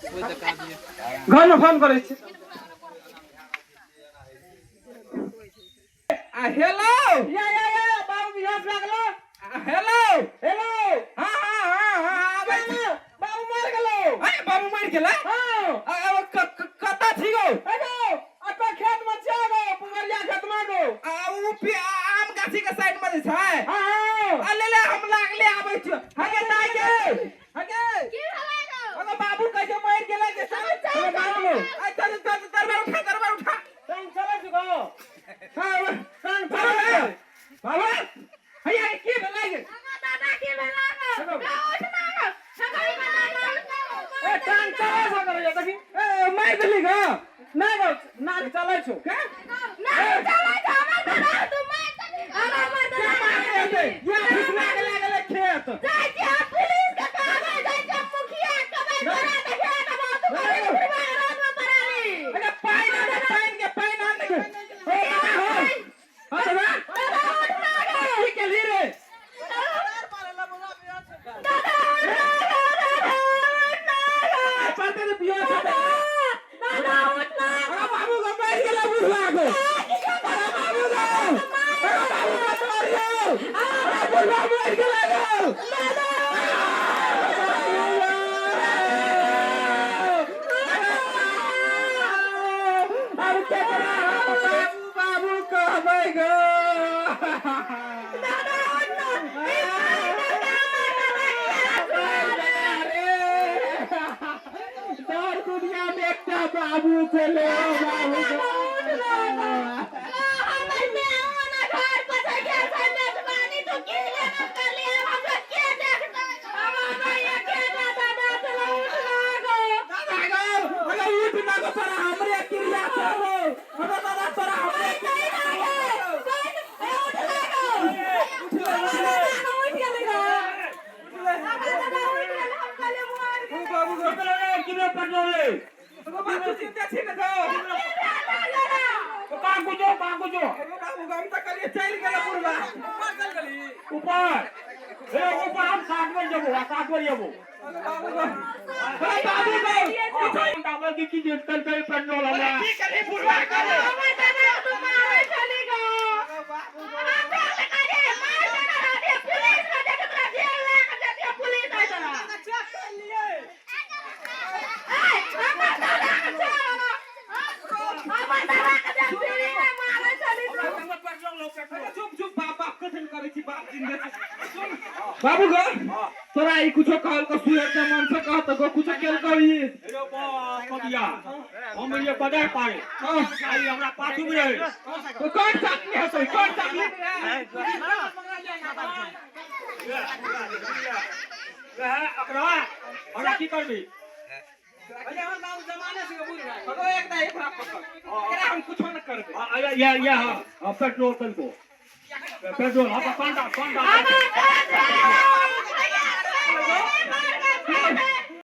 घरमे फोन करै छी। आ हेलो, या या या, बाबू बिहोश भए गेलो। आ हेलो हेलो, हाँ हाँ हाँ हाँ, आबै छी। बाबू मर गेलो। अरे बाबू मर गेलै? हाँ। आ आ, क- क- कतऽ छी गो? हेलो, अतऽ खेत में छियै गो, पुंगरिया खेत में गो। आ उ आम गाछी के साइड में जे छै? हाँ हाँ। आ ले ले, हम लागले आबै छियो। हगे दाइ गे, हगे। की भेलै गो? अरे बाबू कहै छै मरि गेलै जे। चल चल बाबू, आ चल चल, दरबार उठा, दरबार उठा। संग चलै छी गो। हाँ, संग चलै। बाबा, हैया की भेलै गे? हमर दादा की भेलै गो? गो उठ ना गो। ए टांग चलै छौ करे देखी। ए मारि देली गो? नहि गो, नाक चलै छौ के? नहीं चलै छौ हमर दादा, तू मार देली। हमर के दादा मारने हेतै? या फुसला के लए गेलै खेत। जाइ छी हम पुलिस के कहबै, जाइ छी हम मुखिया के कहबै, तोरा देखिया देबौ, तू कभी बुढ़वा रोड में पड़ाली। अरे पानि आने, पानि के पानि आने के। ए दादा हो। हाँ दादा। दादा उठ ना गो। की केलही रे? दादा उठ ना गो, दादा उठ ना गो। पड़ते रे बियाह से। दादा उठ ना। अरे बाबू गो, मरि गेलै बुढ़वा गो। अरे बाबू गो, अरे बाबू गो, मरियो। अरे बुढ़वा मरि गेलै गो। अब केकरा हम बाबू बाबू कहबै गो? दादा उठ ना। दर दुनिया में एकटा बाबू छलै ओ बाबू गो। हमर माय ना घर पर गेल छै मेजबानी, तू की लेना करली? आब हमरा के देखतै? आब हमरा ये के दादा चलो उठ ना गो। दादा गो, अगर उठ ना गो, तोरा हमरे क्रिया छौ। अगर दादा, तोरा हमरे नहीं ना गे, ए उठ ना गो। दादा उठ गेलै गो। हमर दादा उठ गेलै, हम कहलियै मर गेलै। बाबू गो, किलो पेट्रोल ले। बाबू, चिंता छी ने गो? की भेलै दादा? काकू जो, काकू जो। अरे बाबू गो, हम तऽ कहलियै चलि गेलै बुढ़वा। ऊपर चलि गेली। ऊपर हे, ऊपर हम 7 बजे जबो, 7 बजे जबो। अरे बाबू गो, अरे बाबू गो, डाबर की की कल कल पेट्रोल हमरा। की करही बुढ़वा करे? हमर दादा तू मारै छली गो। हम तोरा कहलियै मार देना रहतियै, पुलिस के देख तोरा जेल लए के जतियै, पुलिस आइ तोरा। ए, हमर दादा के छोड़ ना। हमर दादा के जे फ्री में मारै छली तू। चुप चुप, बाप बाप कथन करै छी? बाप जिंदे छै। सुन बाबू गो, तोरा ई कुछो कहल को सुहे के मन से कह त गो, कुछो केल को ई? हेलो कबिया, हम ये बदर पारे आई हमरा पाछू में रहे। तो कौन साथ में हसै? कौन साथ में? रहे अकरा हमरा की करबी? अगो एक दा एक पकड़, एकरा हम कुछो न करबै। हाँ, या या हाँ हाँ, पेट्रोल कल को पेट्रोल, हाँ, पांडा पांडा। हमर दादा